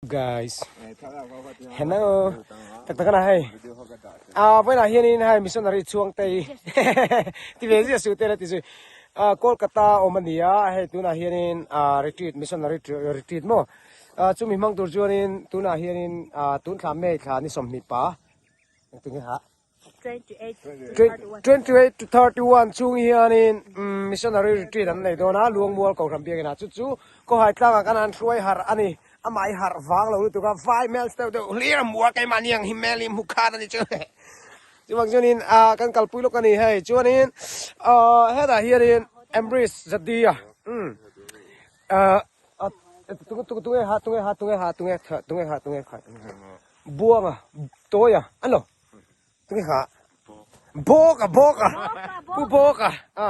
Guys. Hello. Tak tak ana hei. A vawiinah hianin hei missionary chhuang te hi ti ve ziah suh te la ti zui. A Kolkata awm a ni a, hei tunah hianin a retreat missionary retreat maw. A chumi hmang tur chuanin tunah hianin a tun thla May thla ni 20 pa. Engtin nge ha? 28 to 31 chung hianin missionary retreat an nei dawn a, Luangmual Kohhran biakinah chu chu Khawhai tlangah kan han hruai harh a ni. Amah hi harh vang lo lutuk a, vai hmel deuh deuh hlir a hmu a, keimahni ang hi hmel hi hmu khat a ni chu. Chuvang chuanin ah kan kalpui lawk a ni hei, chuanin ah hetah hianin Embrace Zadia umm ah tunge ha tunge ha tunge ha tunge tunge ha tunge kha Buanga Tawia a lo. Tunge kha Bawk a bawk a Pu bawk a a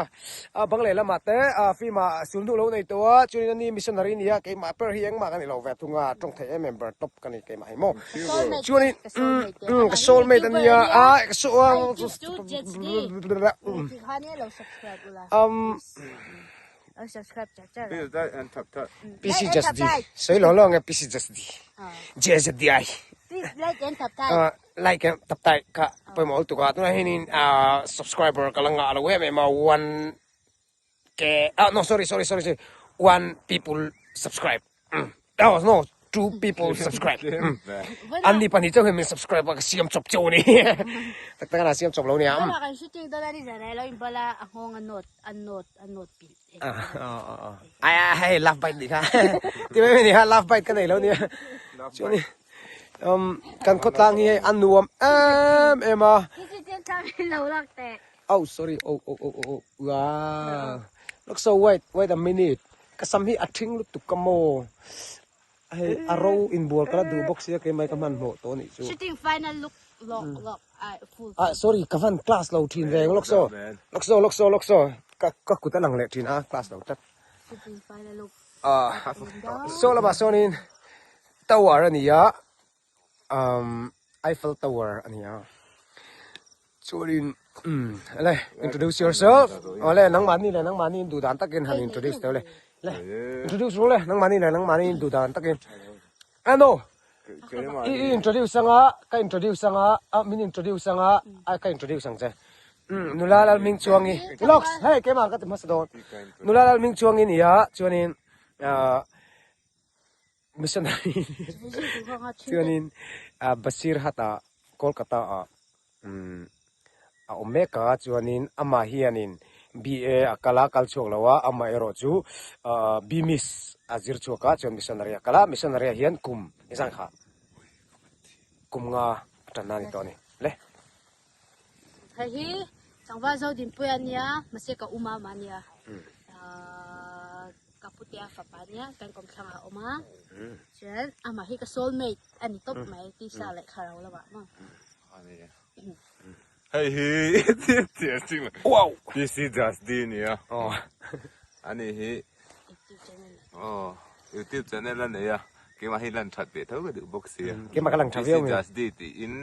a bang leh lamah te a film ah sul hnu lo nei tawh a chuanin ani missionary a ni a keimah ber hi engmah ka ni lo ve thung a tawng theih em em ber tawp ka ni keimah hi maw chuanin umm ka soulmate a nia a ka um PC just D sawi lo lo ang e PC just D JZDI Like em tap tai kha pawimawh lutuk a tunah hianin ahh subscriber ka la ngah lo em em a one ke ah no sorry sorry sorry sorry one people subscribe umm oh no two people subscribe umm an ni pahnih chauh hian min subscribe a ka siam chawp chauh a ni tak tak a siam chawp lo nia umm. Ai ai hei love bite nih kha ti mai mai nih kha love bite ka nei lo nia chuan um kan khawtlang hi hei a nuam em em a oh sorry oh oh oh oh wow look so wait wait a minute ka sam hi a thing lutuk ka maw hei a ro inbual ka la duh bawk sia keimah hi ka hmanhmawh tawh anih chu Shooting final look lawk lawk ai full ah sorry ka van class lo thin reng lawk saw lawk saw lawk saw lawk saw ka ka kut a lang leh thin a class lo tlat Shooting final look ah saw lamah sawnin tower a ni a umm Eiffel Tower a ni a chuanin umm le introduce yourself awle nangmahni leh nangmahni in duh dan takin han introduce teuh le le introduce rawh le nangmahni leh nangmahni in duh dan takin ah no i i introduce anga ka introduce anga ah min introduce anga ah ka introduce ang che umm nula Lalhming chuangi lawks hei keimah ka ti hmasa dawn nula Lalhming chuangi ni a chuanin ah Missionary chuanin Basirhat ah Kolkata ah a awm mek a chuanin amah hianin BA a kal a kal chhuak lo a amah erawh chu BMIS a zir chhuak a chuan missionary a kal a missionary ah hian kum engzah kha kum nga a tan a ni tawh a ni le. Hei hi tlangval zo dinpui a nia mahse ka uma mah a nia ka putea fapa a nia kan kawmthlang ah a awm a chuan amah hi ka soul mate a ni tawp mai tisa leh thlarau lamah maw. Hei hi PC Jasdi a nia ani hi aw youtube channel a nei a keimah hi lan that ve tho ka duh bawk sia PC Jasdi tiin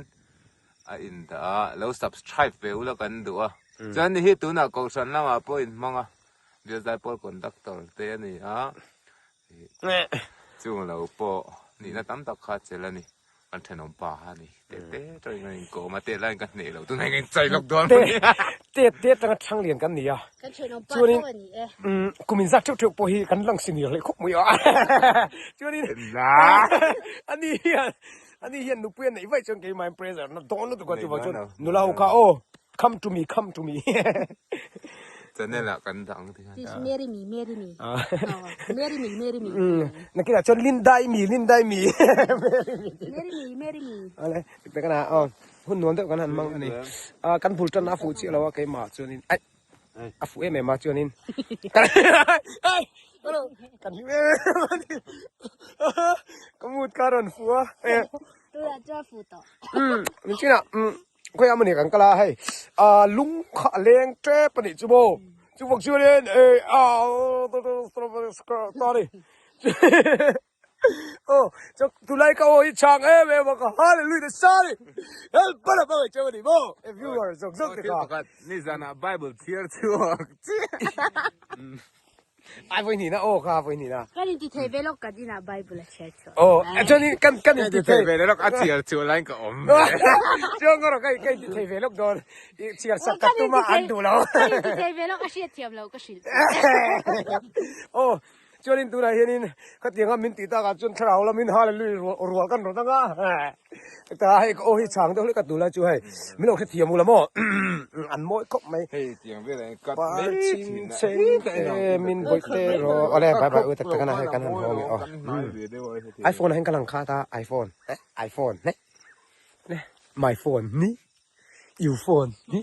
a in dah a, lo subscribe ve ula kan duh a. Chuan ni hi tunah Kohhran lamah pawh in hmang a, Bialzai Pawl Conductor te a ni a, chung lo pawh nihna tam tak kha a chelh a ni. Kan thenawm pa kha a ni. Teh te tawhin an inkawm a, teh laiin ka hneh lo, tunah hian ka inchai lawk dawn a ni. Teh te atanga thlang lian kan ni a, chuanin kum inzat theuh theuh pawh hi kan lang senior hlei khawp mai a, chuanin ani hian Ani hian nupui a neih vaih chuan keimah in pressure na dawn lutuk a chuvang chuan nula ho kha aw come to me come to me. Channel ah kan dah ang ti khan. This marry me marry me marry me marry me. Nakinah chuan Linda i mi Linda i mi marry me. Marry me marry me. Awle tiktak a na aw hun nuam deuh kan han hmang a ni. Kan bul tan a fuh chiah lo a keimah chuanin aih. A fuh em em a chuanin kan hlim em em a ni ka mood kha a rawn fuh a tunah chuan a fuh tawh umm nichina umm khawiah emaw ni kan kal a hei ah lung kha a leng tep a nih chu maw chuvang chuanin eh ah sorry Aw chuan tunlai ka aw hi chhang em em a ka hallelujah nasa a ni help a la hmangaih cheu a ni maw e viewer zawk zawk te kha. Thil pakhat nizanah bible chhiar chhuak chiah. Ai vawi hnihna aw kha vawi hnihna. Kan inti thei ve lawk kan inah Bible a chhiar chhuah. Aw chuanin kan kan inti thei ve lawk a chhiar chhuah laiin ka awm. Chuan erawh ka ka inti thei ve lawk dawn. I chhiar sak ka tum a an duh lo. Kan inti thei ve lawk a hriat thiam loh ka hrilh. Aw Chuanin tunah hianin khatianga min tih takah chuan thlarau lamin Hallelujah rual kan rawn ang a, ta hei ka aw hi chhang deuh hlek a tunlai chu hei min lo hrethiam ula maw an mawi khawp mai. Hei tiang velah hian cut mai thin a e min bawih te rawh awle bye bye u tak tak ana hei kan han hawng e aw iPhone ah hian ka lang khat a iPhone eh iPhone ne ne my phone ni you phone ni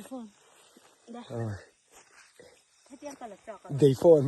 they phone.